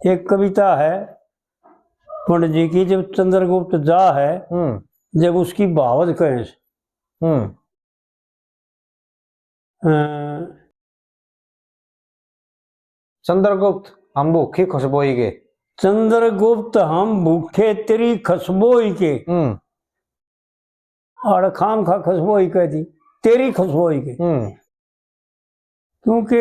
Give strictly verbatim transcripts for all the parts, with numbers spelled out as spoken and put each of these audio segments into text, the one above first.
एक कविता है पंडित जी की, जब चंद्रगुप्त जा है, हम्म। जब उसकी भावज कहें। हम्म। अ, चंद्रगुप्त, हम भूखी खुशबोई के। चंद्रगुप्त, हम भूखे तेरी खुशबोई के। हम्म। आड़े खाम खा खुशबोई कह दी, तेरी खुशबोई के। हम्म। क्योंकि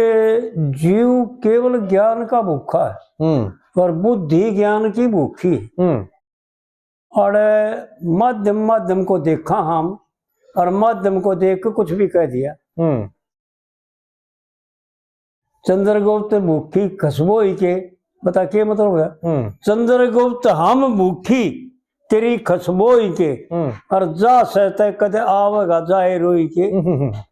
जीव केवल ज्ञान का भूखा है, हम्म। पर बुद्धि ज्ञान की भूखी है। हम्म। और माध्यम, माध्यम को देखा हम, और माध्यम को देख के कुछ भी कह दिया। हम्म। चंद्रगुप्त भूखी खुशबोई के, बता के मतलब है? हम्म। चंद्रगुप्त, हम भूखी तेरी खुशबोई के, हम्म। और जा सै तै कदे आवेगा जाए रोई के। हम्म, हम्म, हम्म।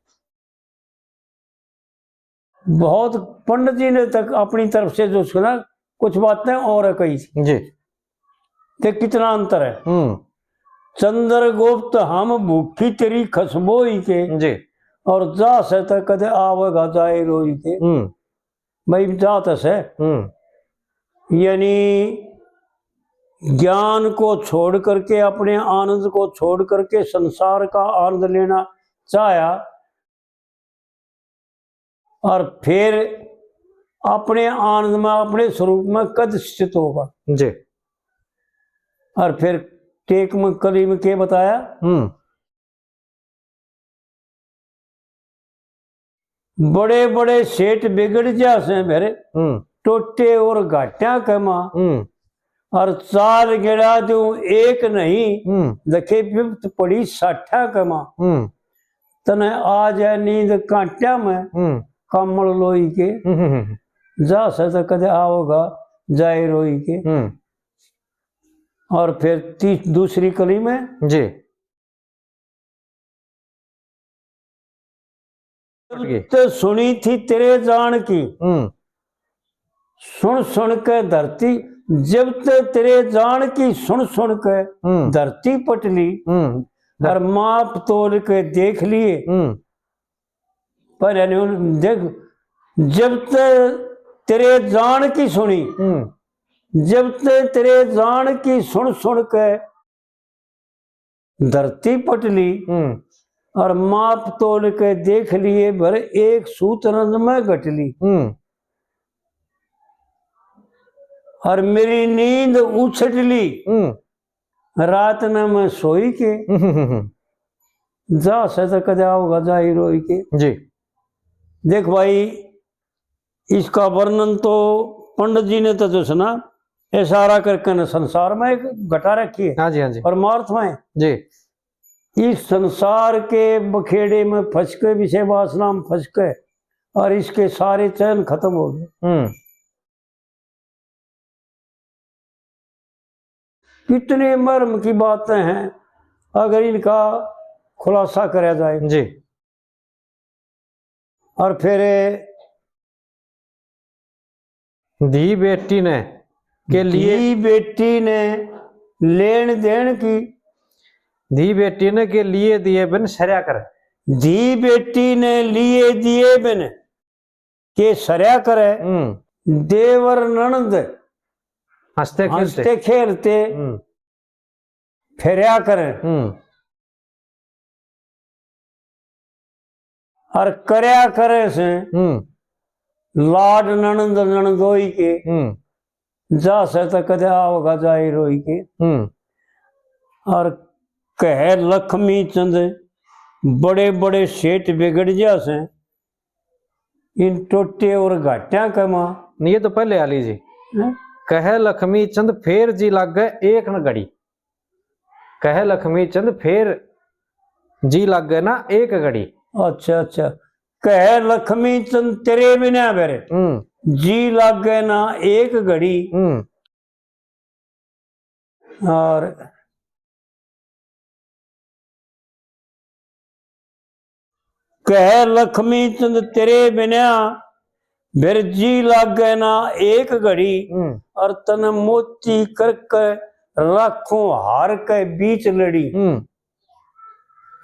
बहुत पंडित जी ने तक अपनी तरफ से जो सुना, कुछ बातें और कही थी। जी। ते कितना अंतर है। हम्म। चंद्रगुप्त, हम भूखी तेरी खुशबोई के, जी। और जा सै तै कदे आवेगा जाए रोई के। हम्म। भाई, जा तो सै। हम्म। यानी ज्ञान को छोड़ करके, अपने आनंद को छोड़ करके संसार का आनंद लेना चाहा, और फिर अपने आनंद में, अपने स्वरूप में कद स्थित होगा। जी। और फिर टेक में, कली में के बताया? हम्म। बड़े बड़े सेठ बिगड़ जा से मेरे, हम्म। टोटे और घाटियां के मां। हम्म। और चार गिरा दूं एक नहीं, हम्म। देखे विपत पड़ी साठा के मां। हम्म। तने आ जाए नींद कांटिया में, हम्म। कामल लोई के। हम्म, हम्म, हम्म। जा सै तो कदे आवेगा जाए रोई के। हम्म। और फिर ती-, दूसरी कली में जी। जब ते सुनी थी तेरे जान की, हम्म। सुन सुन के धरती, जब ते तेरे जान की सुन सुन के हम्म। धरती पटली, हम्म। और माप तोल के देख लिए। हम्म। पर यानी उन-, देख, जब ते तेरे जान की सुनी, हम्म। जब ते तेरे जान की सुन सुन के धरती पटली, हम्म। और माप तोल के देख लिए भर एक सूत रंज में घटली। हम्म। और मेरी नींद उछटली, हम्म। रात ने मैं सोई के, हम्म, हम्म, हम्म। जा सै तो कदे आवेगा जाए रोई के। जी। देख भाई, इसका वर्णन तो पंडित जी ने तो जो है ना, इशारा करके न संसार में एक घटा रखी है। हाँ जी, हाँ जी। परमार्थ में। जी। इस संसार के बखेड़े में फंस के, विषय वासना में फंस के, और इसके सारे चैन खत्म हो गए। हम्म। कितने मर्म की बातें हैं, अगर इनका खुलासा करा जाए। जी। और फिर धी बेटी ने के लिए धी बेटी ने लेन देन की, धी बेटी ने के लिए दिए बिन सरया कर। धी बेटी ने लिए दिए बिन के सरया करे। हम्म। देवर ननद हंसते खेलते। हंसते खेलते हम्म। फेरया करे। हम्म। और करया करे से हम्म। लाड ननद ननदोई के। हम्म। जा से तो कदे आवेगा जाए रोई के। हम्म। और कहे लक्ष्मी चंद बड़े बड़े सेठ बिगड़ जा से, इन टोटे और घाटियां के मां। नहीं, ये तो पहले वाली जी। हैं? कहे लक्ष्मी चंद फेर जी लागे एक न घड़ी। कहे लक्ष्मी चंद फेर जी लागे ना एक घड़ी। अच्छा, अच्छा। कहे लक्ष्मी चंद तेरे बिना बेरे हम्म। जी लागे ना एक घड़ी। हम्म। और कहे लक्ष्मी चंद तेरे बिना बेरे जी लागे ना एक घड़ी। हम्म। और तने मोती करके राखूं हार के बीच लड़ी। हम्म।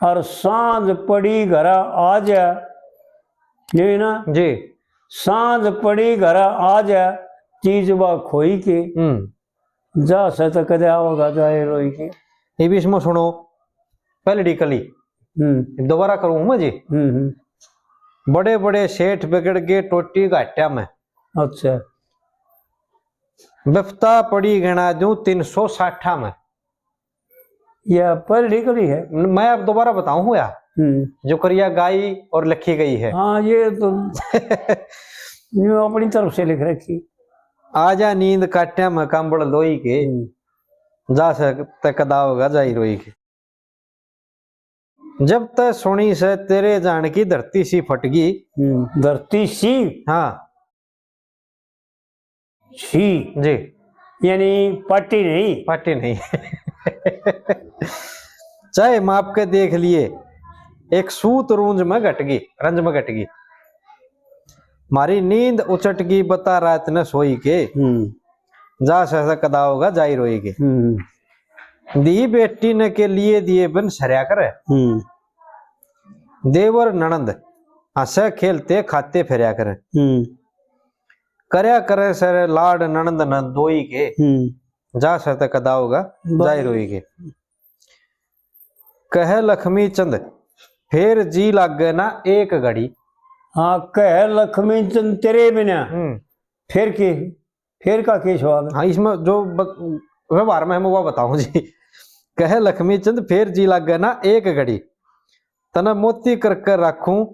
और सांझ पड़ी घर आ जा, ये ना जी। सांझ पड़ी घर आ जा, चीज वा खोई के, हम्म। जा से तो कदे आओगा जाए रोई के। ये भी इसमें सुनो, पहली कली। हम्म। दोबारा करूँ मैं जी। हम्म, हम्म। बड़े बड़े सेठ बिगड़ गए टोटी घाटिया में। अच्छा। बिपता पड़ी गिणा दूं तीन सौ साठा में। यह पहली कली है। मैं अब दोबारा बताऊं या? हम्म। जो करिया गाई और लिखी गई है। हाँ, ये तो न्यू अपनी तरफ से लिख रखी। आजा नींद काट्या में कंबल लोई के, हम्म। जा सकते कदा होगा जाई रोई के। जब तै सुनी से तेरे जान की धरती सी फटगी। हम्म, धरती सी? हाँ। सी। जी। यानी पाटी नहीं। पाटी नहीं। चाहे माप के देख लिए, एक सूत रूंज में घटगी, रंज में घटगी। मारी नींद उचटगी, बता रात न सोई के। हम्म। जा से कदा होगा जाई रोई के। हम्म। धी बेटी न के लिए दिए बिन सरया करे। हम्म। देवर ननंद हंसे खेलते खाते फेरया करे। हम्म। करया करे सर लाड ननंद न दोई के। हम्म। जा सर ते कदा होगा जाई रोई के। कह लक्ष्मी चंद फेर जी लागे ना एक घड़ी। हाँ, कह लक्ष्मी चंद तेरे बिना। हम्म। फिर के, फिर का के सवाल? हाँ, इसमें जो ब-, व्यवहार में हम वो बताऊं जी। कहे लक्ष्मी चंद, "फेर जी लागे ना एक घड़ी, तने मोती करके राखूं,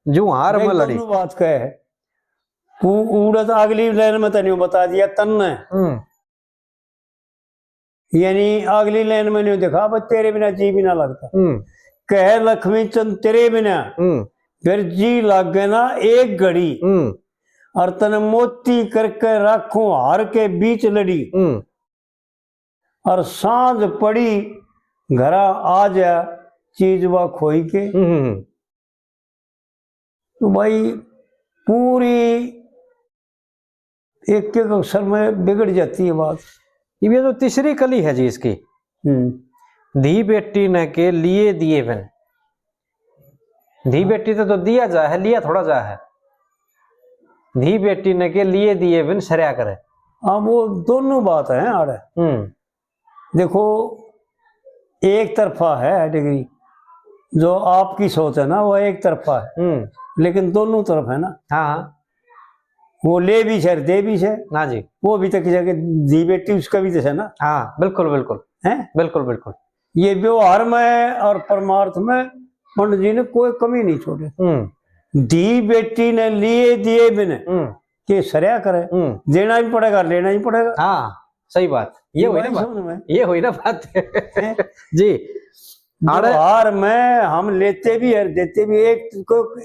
जू हार भाई, में लड़ी।" दोनों बात कहे। तू उड़त अगली लाइन में तने बता दिया, तन्ने। हम्म। यानी अगली लाइन में न्यू दिखा, "बस तेरे बिना जी भी ना लगता।" हम्म। कहे लक्ष्मी चंद, "तेरे बिना हम्म। फिर जी लागे ना एक घड़ी।" हम्म। "और तने मोती करके राखूं हार के बीच लड़ी।" हम्म। "और सांझ पड़ी घरा आ जा चीज वा खोई के।" हम्म, हम्म, हम्म। तो भाई, पूरी एक एक अक्षर में बिगड़ जाती है बात। ये तो तीसरी कली है जी इसकी। हम्म। धी बेटी न के लिए दिए बिन। धी बेटी तो, तो दिया जा है, लिया थोड़ा जा है। धी बेटी न के लिए दिए बिन सरया करे। हाँ, वो दोनों बात है आड़े। हम्म। देखो, एक तरफा है डिग्री, जो आपकी सोच है ना, वो एक तरफा है, हम्म। लेकिन दोनों तरफ है ना। हाँ, हाँ। वो ले भी से, दे भी से। हाँ जी। वो भी तो किसी के धी बेटी, उसका भी तो है ना। हाँ, बिल्कुल, बिल्कुल। हैं? बिल्कुल, बिल्कुल। ये व्यवहार में और परमार्थ में पंडित जी ने कोई कमी नहीं छोड़ी। हम्म। धी बेटी ने लिए दिए बिन हम्म। के सरया करे। हम्म। देना भी पड़ेगा, लेना ही पड़ेगा। हाँ, सही बात। ये ये हुई ना बात बात। समझ में? ये हुई ना बात। हैं? जी। आड़े व्यवहार में हम लेते भी हैं, देते भी, एक को,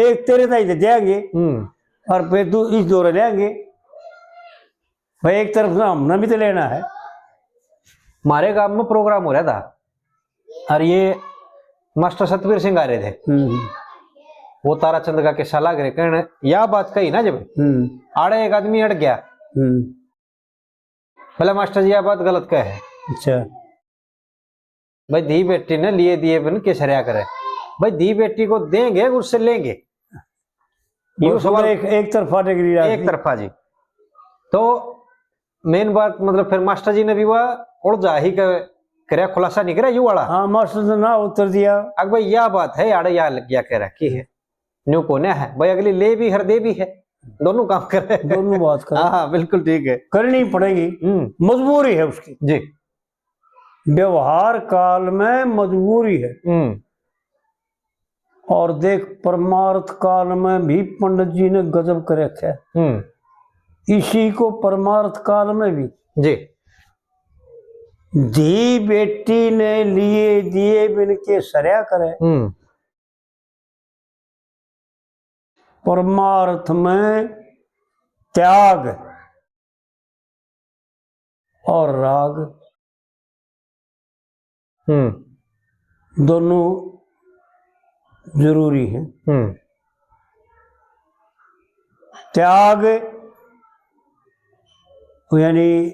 एक तेरे ताई दे देंगे हम्म। और फिर दू-, इस दौरे लेंगे। भाई, एक तरफ से हमने भी तो लेना है। हमारे गांव में प्रोग्राम हो रहा था और ये मास्टर सतबीर सिंह आ रहे थे। हम्म। वो ताराचंद का किस्सा लाग रहे, कहने या बात कही ना जब, हम्म। आड़े एक आदमी अड़ गया। हम्म। बोला, "मास्टर जी, यह बात गलत कह है।" अच्छा। भाई, धी बेटी ने लिए दिए बिन के सरया करे। भाई, धी बेटी को देंगे, उससे लेंगे। ये वो सवाल एक, एक तरफा डिग्री एक तरफा जी। तो मेन बात, मतलब, फिर मास्टर जी ने भी वह उलझा ही कर, करया, खुलासा नहीं करया यू वाला। हाँ, मास्टर ने ना उत्तर दिया। अब भाई, यह बात है, आड़े या लग गया कह रखी है। न्यू कोने है भाई, अगली ले भी है, दे भी है, दोनों काम कर रहे हैं। दोनों बात कर रहे हैं। हाँ, हाँ, बिल्कुल ठीक है। करनी पड़ेगी, हम्म। मजबूरी है उसकी। जी। व्यवहार काल में मजबूरी है। हम्म। और देख, परमार्थ काल में भी पंडित जी ने गजब कर रखा है। हम्म। इसी को परमार्थ काल में भी जी। धी बेटी ने लिए दिए बिन के सरया करे। हम्म। परमार्थ में त्याग और राग हम्म। दोनों जरूरी हैं। हम्म। त्याग यानी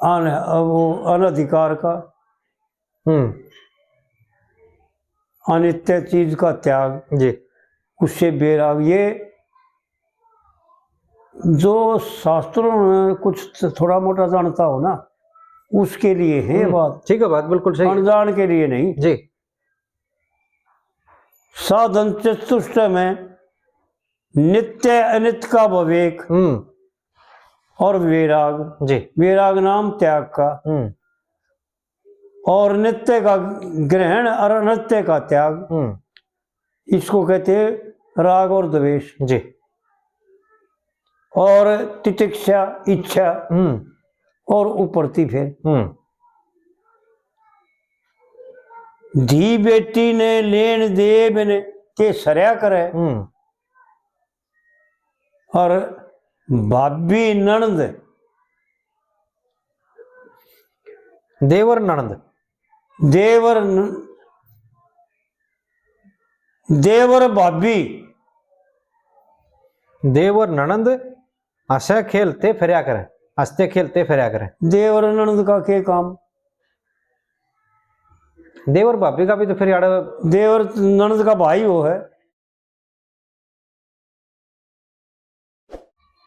अन-, वो अनधिकार का, हम्म। अनित्य चीज का त्याग, जी। उससे बैराग, ये जो शास्त्रों में कुछ थोड़ा मोटा जानता हो ना, उसके लिए है हम्म, बात। ठीक है, बात बिल्कुल सही। अनजान के लिए नहीं। जी। साधन चतुष्टय में नित्य अनित्य का विवेक हम्म। और वैराग, जी। वैराग नाम त्याग का, हम्म। और नित्य का ग्रहण और अनित्य का त्याग, हम्म। इसको कहते हैं राग और द्वेष। जी। और तितिक्षा, इच्छा हम्म। और उपरती फिर। हम्म। धी बेटी ने लेन देन के सरया करे। हम्म। और भाभी ननद, देवर ननद। देवर न-, देवर भाभी। देवर ननद हंसे खेलते फिरया करे, हंसते खेलते फिरया करे। देवर ननद का के काम? देवर भाभी का भी तो फिर यार देवर ननद का भाई वो है।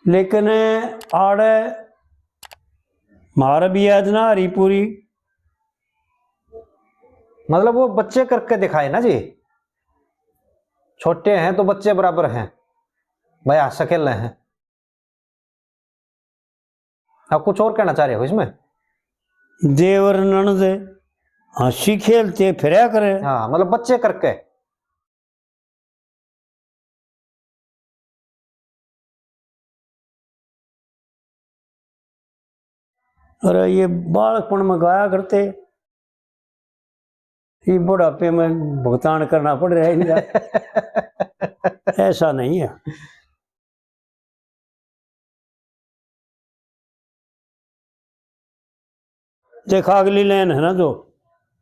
लेकिन आड़े म्हारे भी याद ना हरी पूरी। मतलब वो बच्चे करके दिखाए ना जी, छोटे हैं तो बच्चे बराबर हैं भाई, हंस खेल रहे हैं। आप कुछ और कहना चाह रहे हो इसमें? देवर ननद हंसी खेलते फिरया करे। हाँ, मतलब बच्चे करके। अरे ये बालकपन में गाया करते, ये बुढ़ापे में भुगतान करना पड़ रहा है इनका। ऐसा नहीं है। देखा अगली लाइन है ना जो,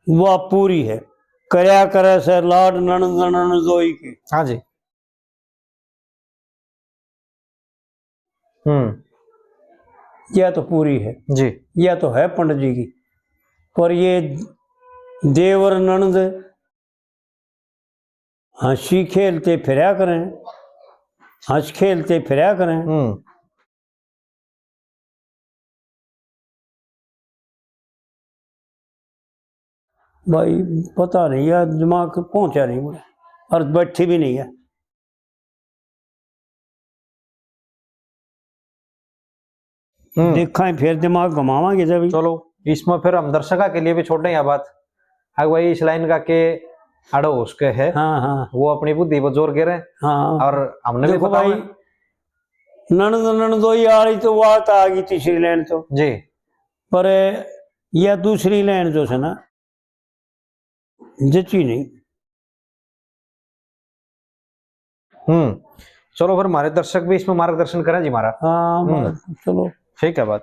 वह पूरी है। करया करे से लाड ननद ननद दोई के। हाँ जी। हम्म। यह तो पूरी है जी। यह तो है पंडित जी की, पर ये देवर ननद हंसी खेलते फिरया करें, हंस खेलते फिरया करें। हम्म। भाई पता नहीं यार, दिमाग पहुंचा नहीं मुझे, और बैठी भी नहीं है। हम्म। देखा है, फिर दिमाग घुमावांगे जब। चलो, इसमें फिर हम दर्शका के लिए भी छोड़ दें यह बात। अग भाई इस लाइन का के अड़ो उसके है। हाँ, हाँ। वो अपनी बुद्धि पर जोर गिरे। हाँ। और हमने भी देखो पता भाई, होना। ननद ननदोई आली तो बात आ गई तीसरी लाइन तो। जी। पर या दूसरी लाइन जो है ना, जची नहीं। हम्म। चलो फिर हमारे दर्शक भी इसमें मार्गदर्शन करें जी हमारा। हाँ, हम्म। चलो। ठीक है बात।